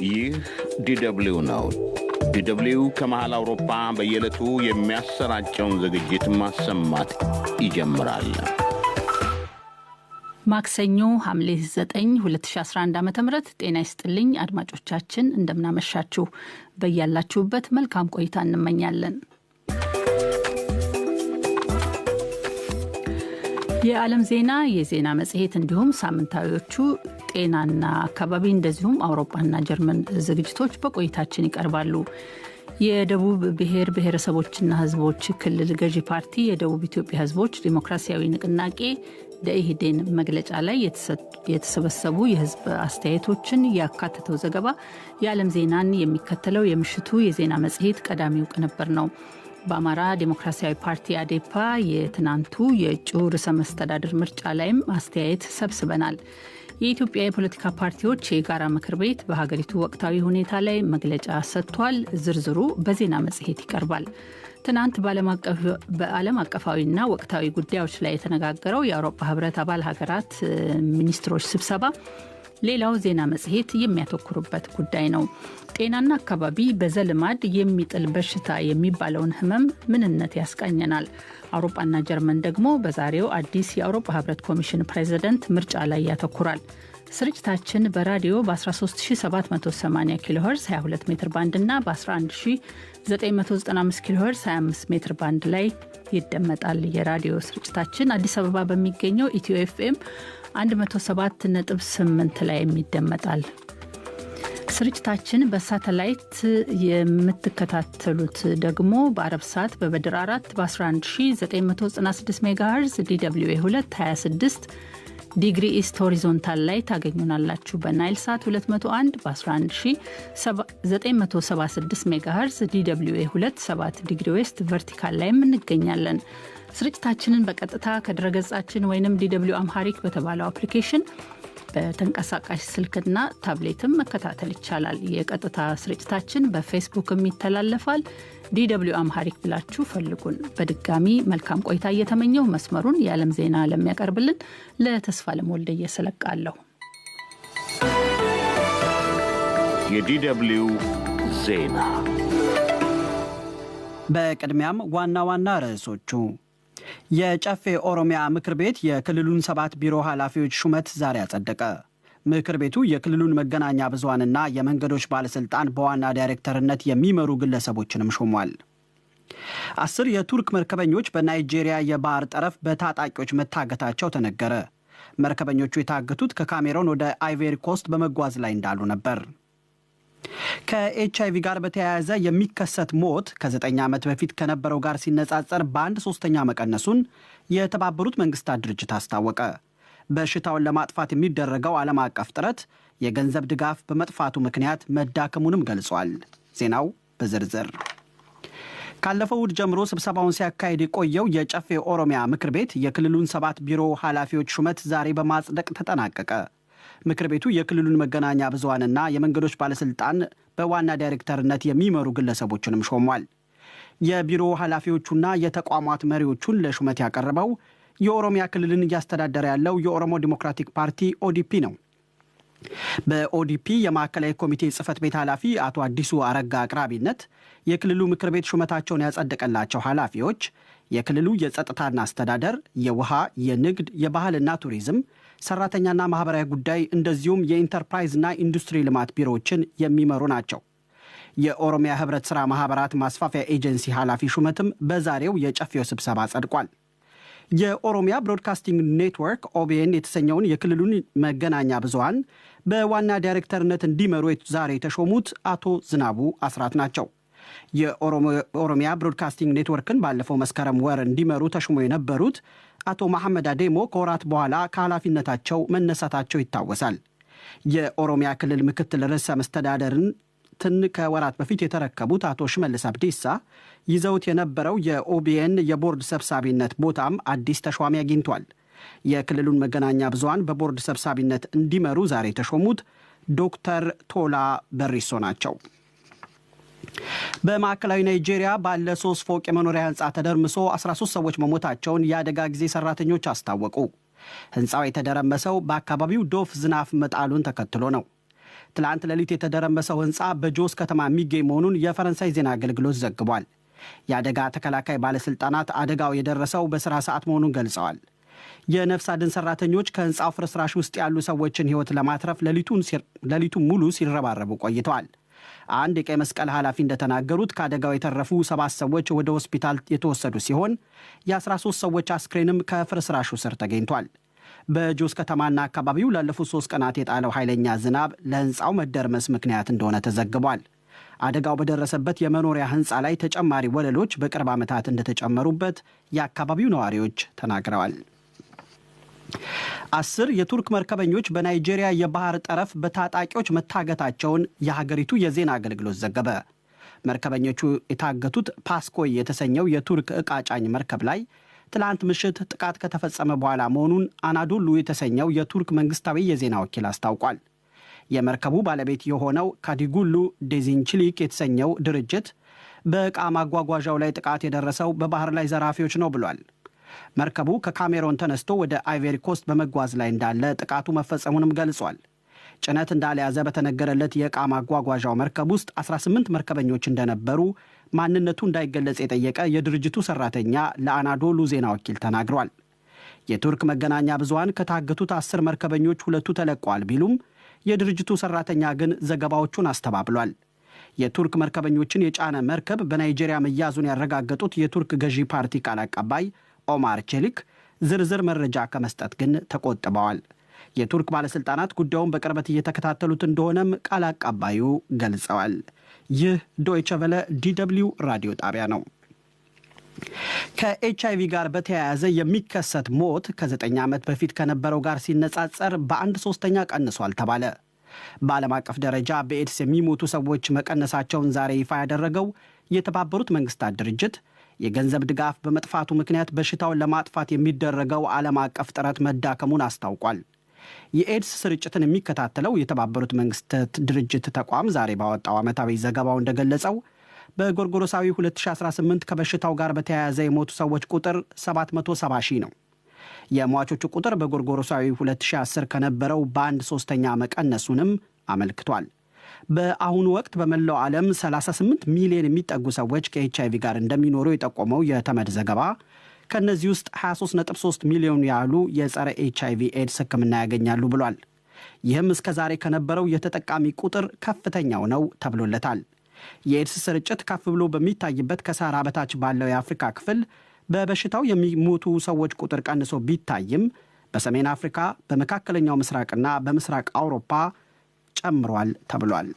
ይህ ዲደብሊው ነው። ዲደብሊው ከመሃል አውሮፓ በየዕለቱ የሚያሰራጨውን ዝግጅት ማሰማት ይጀምራል። ማክሰኞ ሐምሌ 9 2011 ዓ ም ጤና ይስጥልኝ አድማጮቻችን፣ እንደምናመሻችሁ። በያላችሁበት መልካም ቆይታ እንመኛለን። የዓለም ዜና፣ የዜና መጽሔት እንዲሁም ሳምንታዊዎቹ ጤናና አካባቢ እንደዚሁም አውሮፓና ጀርመን ዝግጅቶች በቆይታችን ይቀርባሉ። የደቡብ ብሔር ብሔረሰቦችና ሕዝቦች ክልል ገዢ ፓርቲ የደቡብ ኢትዮጵያ ሕዝቦች ዲሞክራሲያዊ ንቅናቄ ደኢህዴን መግለጫ ላይ የተሰበሰቡ የሕዝብ አስተያየቶችን ያካተተው ዘገባ የዓለም ዜናን የሚከተለው የምሽቱ የዜና መጽሔት ቀዳሚው ቅንብር ነው። በአማራ ዴሞክራሲያዊ ፓርቲ አዴፓ የትናንቱ የእጩ ርዕሰ መስተዳድር ምርጫ ላይም አስተያየት ሰብስበናል። የኢትዮጵያ የፖለቲካ ፓርቲዎች የጋራ ምክር ቤት በሀገሪቱ ወቅታዊ ሁኔታ ላይ መግለጫ ሰጥቷል። ዝርዝሩ በዜና መጽሔት ይቀርባል። ትናንት በዓለም አቀፋዊና ወቅታዊ ጉዳዮች ላይ የተነጋገረው የአውሮፓ ህብረት አባል ሀገራት ሚኒስትሮች ስብሰባ ሌላው ዜና መጽሔት የሚያተኩሩበት ጉዳይ ነው። ጤናና አካባቢ በዘልማድ የሚጥል በሽታ የሚባለውን ህመም ምንነት ያስቃኘናል። አውሮፓና ጀርመን ደግሞ በዛሬው አዲስ የአውሮፓ ህብረት ኮሚሽን ፕሬዚደንት ምርጫ ላይ ያተኩራል። ስርጭታችን በራዲዮ በ13780 ኪሎ ሄርዝ 22 ሜትር ባንድ እና በ11995 ኪሎ ሄርዝ 25 ሜትር ባንድ ላይ ይደመጣል። የራዲዮ ስርጭታችን አዲስ አበባ በሚገኘው ኢትዮ ኤፍኤም 107.8 ላይ ይደመጣል። ስርጭታችን በሳተላይት የምትከታተሉት ደግሞ በአረብ ሰዓት በበድር 4 በ11996 ሜጋሄርዝ DW 2 26 degree east horizontal ላይ ታገኙናላችሁ። በናይል ሳት 201 በ11976 ሜጋሄርዝ DW 27 degree west vertical ላይም እንገኛለን። ስርጭታችንን በቀጥታ ከድረገጻችን ወይም DW Amharic በተባለው አፕሊኬሽን በተንቀሳቃሽ ስልክና ታብሌትም መከታተል ይቻላል። የቀጥታ ስርጭታችን በፌስቡክም ይተላለፋል። DW Amharic ብላችሁ ፈልጉን። በድጋሚ መልካም ቆይታ እየተመኘው መስመሩን የዓለም ዜና ለሚያቀርብልን ለተስፋለም ወልደየስ እለቃለሁ። የ DW ዜና። በቅድሚያም ዋና ዋና ርዕሶቹ፦ የጨፌ ኦሮሚያ ምክር ቤት የክልሉን 7 ቢሮ ኃላፊዎች ሹመት ዛሬ አጸደቀ። ምክር ቤቱ የክልሉን መገናኛ ብዙሃንና የመንገዶች ባለሥልጣን በዋና ዳይሬክተርነት የሚመሩ ግለሰቦችንም ሾሟል። 10 የቱርክ መርከበኞች በናይጄሪያ የባህር ጠረፍ በታጣቂዎች መታገታቸው ተነገረ። መርከበኞቹ የታገቱት ከካሜሮን ወደ አይቬሪ ኮስት በመጓዝ ላይ እንዳሉ ነበር። ከኤች አይቪ ጋር በተያያዘ የሚከሰት ሞት ከ9 ዓመት በፊት ከነበረው ጋር ሲነጻጸር በ1/3 መቀነሱን የተባበሩት መንግስታት ድርጅት አስታወቀ። በሽታውን ለማጥፋት የሚደረገው ዓለም አቀፍ ጥረት የገንዘብ ድጋፍ በመጥፋቱ ምክንያት መዳከሙንም ገልጿል። ዜናው በዝርዝር። ካለፈው እሁድ ጀምሮ ስብሰባውን ሲያካሂድ የቆየው የጨፌ ኦሮሚያ ምክር ቤት የክልሉን 7 ቢሮ ኃላፊዎች ሹመት ዛሬ በማጽደቅ ተጠናቀቀ። ምክር ቤቱ የክልሉን መገናኛ ብዙሃንና የመንገዶች ባለስልጣን በዋና ዳይሬክተርነት የሚመሩ ግለሰቦችንም ሾሟል። የቢሮ ኃላፊዎቹና የተቋማት መሪዎቹን ለሹመት ያቀረበው የኦሮሚያ ክልልን እያስተዳደረ ያለው የኦሮሞ ዲሞክራቲክ ፓርቲ ኦዲፒ ነው። በኦዲፒ የማዕከላዊ ኮሚቴ ጽህፈት ቤት ኃላፊ አቶ አዲሱ አረጋ አቅራቢነት የክልሉ ምክር ቤት ሹመታቸውን ያጸደቀላቸው ኃላፊዎች የክልሉ የጸጥታና አስተዳደር፣ የውሃ፣ የንግድ፣ የባህልና ቱሪዝም፣ ሰራተኛና ማህበራዊ ጉዳይ እንደዚሁም የኢንተርፕራይዝና ኢንዱስትሪ ልማት ቢሮዎችን የሚመሩ ናቸው። የኦሮሚያ ህብረት ሥራ ማህበራት ማስፋፊያ ኤጀንሲ ኃላፊ ሹመትም በዛሬው የጨፌው ስብሰባ ጸድቋል። የኦሮሚያ ብሮድካስቲንግ ኔትወርክ ኦቢኤን የተሰኘውን የክልሉን መገናኛ ብዙሃን በዋና ዳይሬክተርነት እንዲመሩ ዛሬ የተሾሙት አቶ ዝናቡ አስራት ናቸው። የኦሮሚያ ብሮድካስቲንግ ኔትወርክን ባለፈው መስከረም ወር እንዲመሩ ተሾሞ የነበሩት አቶ መሐመድ አዴሞ ከወራት በኋላ ከኃላፊነታቸው መነሳታቸው ይታወሳል። የኦሮሚያ ክልል ምክትል ርዕሰ መስተዳደርን ከወራት በፊት የተረከቡት አቶ ሽመልስ አብዲሳ ይዘውት የነበረው የኦቢኤን የቦርድ ሰብሳቢነት ቦታም አዲስ ተሿሚ አግኝቷል። የክልሉን መገናኛ ብዙሃን በቦርድ ሰብሳቢነት እንዲመሩ ዛሬ የተሾሙት ዶክተር ቶላ በሪሶ ናቸው። በማዕከላዊ ናይጄሪያ ባለ 3 ፎቅ የመኖሪያ ህንፃ ተደርምሶ 13 ሰዎች መሞታቸውን የአደጋ ጊዜ ሰራተኞች አስታወቁ። ህንፃው የተደረመሰው በአካባቢው ዶፍ ዝናብ መጣሉን ተከትሎ ነው። ትላንት ሌሊት የተደረመሰው ህንፃ በጆስ ከተማ የሚገኝ መሆኑን የፈረንሳይ ዜና አገልግሎት ዘግቧል። የአደጋ ተከላካይ ባለሥልጣናት አደጋው የደረሰው በሥራ ሰዓት መሆኑን ገልጸዋል። የነፍስ አድን ሰራተኞች ከህንፃው ፍርስራሽ ውስጥ ያሉ ሰዎችን ሕይወት ለማትረፍ ሌሊቱን ሙሉ ሲረባረቡ ቆይተዋል። አንድ የቀይ መስቀል ኃላፊ እንደተናገሩት ከአደጋው የተረፉ 7 ሰዎች ወደ ሆስፒታል የተወሰዱ ሲሆን የ13 ሰዎች አስክሬንም ከፍርስራሹ ስር ተገኝቷል። በጆስ ከተማና አካባቢው ላለፉት 3 ቀናት የጣለው ኃይለኛ ዝናብ ለህንፃው መደርመስ ምክንያት እንደሆነ ተዘግቧል። አደጋው በደረሰበት የመኖሪያ ህንፃ ላይ ተጨማሪ ወለሎች በቅርብ ዓመታት እንደተጨመሩበት የአካባቢው ነዋሪዎች ተናግረዋል። 10 የቱርክ መርከበኞች በናይጄሪያ የባህር ጠረፍ በታጣቂዎች መታገታቸውን የሀገሪቱ የዜና አገልግሎት ዘገበ። መርከበኞቹ የታገቱት ፓስኮይ የተሰኘው የቱርክ ዕቃ ጫኝ መርከብ ላይ ትላንት ምሽት ጥቃት ከተፈጸመ በኋላ መሆኑን አናዶሉ የተሰኘው የቱርክ መንግስታዊ የዜና ወኪል አስታውቋል። የመርከቡ ባለቤት የሆነው ካዲጉሉ ዴዚንችሊክ የተሰኘው ድርጅት በዕቃ ማጓጓዣው ላይ ጥቃት የደረሰው በባህር ላይ ዘራፊዎች ነው ብሏል። መርከቡ ከካሜሮን ተነስቶ ወደ አይቬሪ ኮስት በመጓዝ ላይ እንዳለ ጥቃቱ መፈጸሙንም ገልጿል። ጭነት እንዳልያዘ በተነገረለት የዕቃ ማጓጓዣው መርከብ ውስጥ 18 መርከበኞች እንደነበሩ ማንነቱ እንዳይገለጽ የጠየቀ የድርጅቱ ሰራተኛ ለአናዶሉ ዜና ወኪል ተናግሯል። የቱርክ መገናኛ ብዙሃን ከታገቱት 10 መርከበኞች 2ቱ ተለቀዋል ቢሉም የድርጅቱ ሰራተኛ ግን ዘገባዎቹን አስተባብሏል። የቱርክ መርከበኞችን የጫነ መርከብ በናይጄሪያ መያዙን ያረጋገጡት የቱርክ ገዢ ፓርቲ ቃል አቀባይ ኦማር ቼሊክ ዝርዝር መረጃ ከመስጠት ግን ተቆጥበዋል። የቱርክ ባለሥልጣናት ጉዳዩን በቅርበት እየተከታተሉት እንደሆነም ቃል አቀባዩ ገልጸዋል። ይህ ዶይቸ ቬለ DW ራዲዮ ጣቢያ ነው። ከኤችአይቪ ጋር በተያያዘ የሚከሰት ሞት ከ9 ዓመት በፊት ከነበረው ጋር ሲነጻጸር በ1/3 ቀንሷል ተባለ። በዓለም አቀፍ ደረጃ በኤድስ የሚሞቱ ሰዎች መቀነሳቸውን ዛሬ ይፋ ያደረገው የተባበሩት መንግስታት ድርጅት የገንዘብ ድጋፍ በመጥፋቱ ምክንያት በሽታውን ለማጥፋት የሚደረገው ዓለም አቀፍ ጥረት መዳከሙን አስታውቋል። የኤድስ ስርጭትን የሚከታተለው የተባበሩት መንግስታት ድርጅት ተቋም ዛሬ ባወጣው ዓመታዊ ዘገባው እንደገለጸው በጎርጎሮሳዊ 2018 ከበሽታው ጋር በተያያዘ የሞቱ ሰዎች ቁጥር 770 ሺህ ነው። የሟቾቹ ቁጥር በጎርጎሮሳዊ 2010 ከነበረው በ1/3 መቀነሱንም አመልክቷል። በአሁኑ ወቅት በመላው ዓለም 38 ሚሊዮን የሚጠጉ ሰዎች ከኤችአይቪ ጋር እንደሚኖሩ የጠቆመው የተመድ ዘገባ ከእነዚህ ውስጥ 23.3 ሚሊዮን ያህሉ የጸረ ኤችአይቪ ኤድስ ሕክምና ያገኛሉ ብሏል። ይህም እስከ ዛሬ ከነበረው የተጠቃሚ ቁጥር ከፍተኛው ነው ተብሎለታል። የኤድስ ስርጭት ከፍ ብሎ በሚታይበት ከሰሃራ በታች ባለው የአፍሪካ ክፍል በበሽታው የሚሞቱ ሰዎች ቁጥር ቀንሶ ቢታይም በሰሜን አፍሪካ፣ በመካከለኛው ምስራቅና በምስራቅ አውሮፓ ጨምሯል ተብሏል።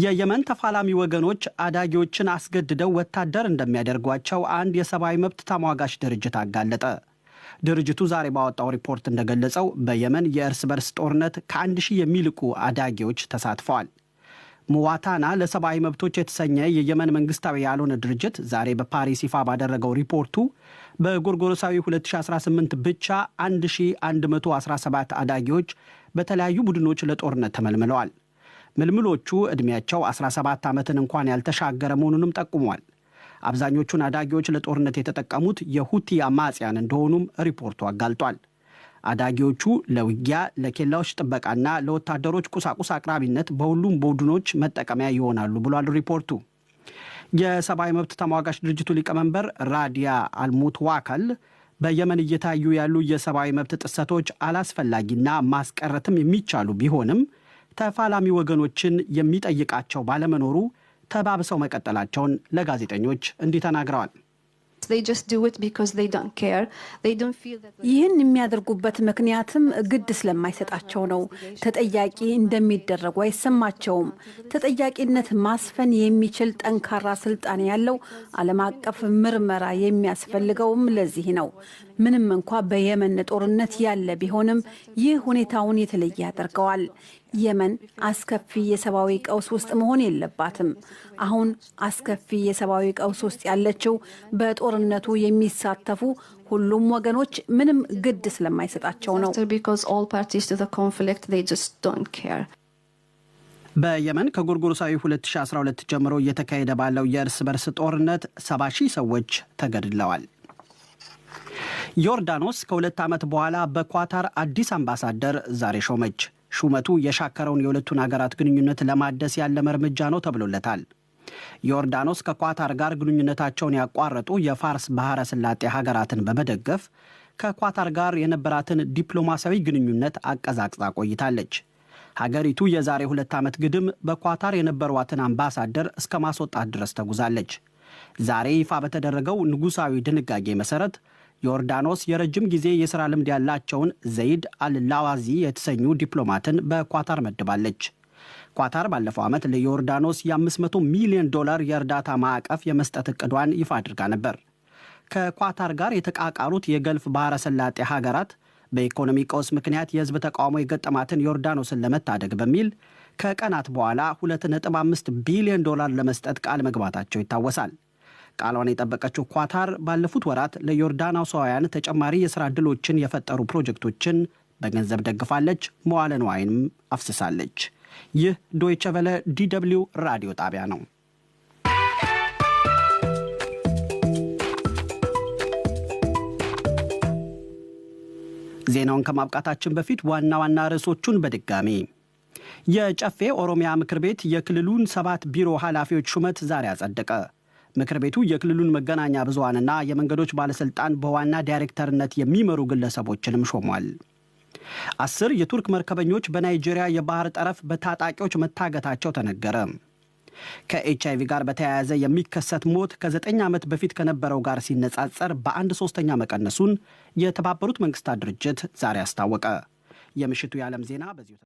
የየመን ተፋላሚ ወገኖች አዳጊዎችን አስገድደው ወታደር እንደሚያደርጓቸው አንድ የሰብአዊ መብት ተሟጋች ድርጅት አጋለጠ። ድርጅቱ ዛሬ ባወጣው ሪፖርት እንደገለጸው በየመን የእርስ በርስ ጦርነት ከ1000 የሚልቁ አዳጊዎች ተሳትፈዋል። ሙዋታና ለሰብአዊ መብቶች የተሰኘ የየመን መንግስታዊ ያልሆነ ድርጅት ዛሬ በፓሪስ ይፋ ባደረገው ሪፖርቱ በጎርጎሮሳዊ 2018 ብቻ 1117 አዳጊዎች በተለያዩ ቡድኖች ለጦርነት ተመልምለዋል። ምልምሎቹ ዕድሜያቸው 17 ዓመትን እንኳን ያልተሻገረ መሆኑንም ጠቁሟል። አብዛኞቹን አዳጊዎች ለጦርነት የተጠቀሙት የሁቲ አማጽያን እንደሆኑም ሪፖርቱ አጋልጧል። አዳጊዎቹ ለውጊያ፣ ለኬላዎች ጥበቃና ለወታደሮች ቁሳቁስ አቅራቢነት በሁሉም ቡድኖች መጠቀሚያ ይሆናሉ ብሏል ሪፖርቱ። የሰብአዊ መብት ተሟጋች ድርጅቱ ሊቀመንበር ራዲያ አልሙትዋከል በየመን እየታዩ ያሉ የሰብአዊ መብት ጥሰቶች አላስፈላጊና ማስቀረትም የሚቻሉ ቢሆንም ተፋላሚ ወገኖችን የሚጠይቃቸው ባለመኖሩ ተባብሰው መቀጠላቸውን ለጋዜጠኞች እንዲህ ተናግረዋል። ይህን የሚያደርጉበት ምክንያትም ግድ ስለማይሰጣቸው ነው። ተጠያቂ እንደሚደረጉ አይሰማቸውም። ተጠያቂነት ማስፈን የሚችል ጠንካራ ስልጣን ያለው ዓለም አቀፍ ምርመራ የሚያስፈልገውም ለዚህ ነው። ምንም እንኳ በየመን ጦርነት ያለ ቢሆንም ይህ ሁኔታውን የተለየ ያደርገዋል። የመን አስከፊ የሰብአዊ ቀውስ ውስጥ መሆን የለባትም። አሁን አስከፊ የሰብአዊ ቀውስ ውስጥ ያለችው በጦርነቱ የሚሳተፉ ሁሉም ወገኖች ምንም ግድ ስለማይሰጣቸው ነው። በየመን ከጎርጎሮሳዊ 2012 ጀምሮ እየተካሄደ ባለው የእርስ በርስ ጦርነት 70 ሺህ ሰዎች ተገድለዋል። ዮርዳኖስ ከ2 ዓመት በኋላ በኳታር አዲስ አምባሳደር ዛሬ ሾመች። ሹመቱ የሻከረውን የሁለቱን ሀገራት ግንኙነት ለማደስ ያለመ እርምጃ ነው ተብሎለታል። ዮርዳኖስ ከኳታር ጋር ግንኙነታቸውን ያቋረጡ የፋርስ ባሕረ ሰላጤ ሀገራትን በመደገፍ ከኳታር ጋር የነበራትን ዲፕሎማሲያዊ ግንኙነት አቀዛቅዛ ቆይታለች። ሀገሪቱ የዛሬ 2 ዓመት ግድም በኳታር የነበሯትን አምባሳደር እስከ ማስወጣት ድረስ ተጉዛለች። ዛሬ ይፋ በተደረገው ንጉሣዊ ድንጋጌ መሠረት ዮርዳኖስ የረጅም ጊዜ የሥራ ልምድ ያላቸውን ዘይድ አልላዋዚ የተሰኙ ዲፕሎማትን በኳታር መድባለች። ኳታር ባለፈው ዓመት ለዮርዳኖስ የ500 ሚሊዮን ዶላር የእርዳታ ማዕቀፍ የመስጠት ዕቅዷን ይፋ አድርጋ ነበር። ከኳታር ጋር የተቃቃሩት የገልፍ ባሕረ ሰላጤ ሀገራት በኢኮኖሚ ቀውስ ምክንያት የሕዝብ ተቃውሞ የገጠማትን ዮርዳኖስን ለመታደግ በሚል ከቀናት በኋላ 2.5 ቢሊዮን ዶላር ለመስጠት ቃል መግባታቸው ይታወሳል። ቃሏን የጠበቀችው ኳታር ባለፉት ወራት ለዮርዳኖሳውያን ተጨማሪ የሥራ ዕድሎችን የፈጠሩ ፕሮጀክቶችን በገንዘብ ደግፋለች፣ መዋለ ንዋይንም አፍስሳለች። ይህ ዶይቸ ቨለ DW ራዲዮ ጣቢያ ነው። ዜናውን ከማብቃታችን በፊት ዋና ዋና ርዕሶቹን በድጋሚ። የጨፌ ኦሮሚያ ምክር ቤት የክልሉን ሰባት ቢሮ ኃላፊዎች ሹመት ዛሬ አጸደቀ። ምክር ቤቱ የክልሉን መገናኛ ብዙሃንና የመንገዶች ባለሥልጣን በዋና ዳይሬክተርነት የሚመሩ ግለሰቦችንም ሾሟል። 10 የቱርክ መርከበኞች በናይጄሪያ የባህር ጠረፍ በታጣቂዎች መታገታቸው ተነገረ። ከኤች አይቪ ጋር በተያያዘ የሚከሰት ሞት ከ9 ዓመት በፊት ከነበረው ጋር ሲነጻጸር በአንድ ሶስተኛ መቀነሱን የተባበሩት መንግስታት ድርጅት ዛሬ አስታወቀ። የምሽቱ የዓለም ዜና በዚሁ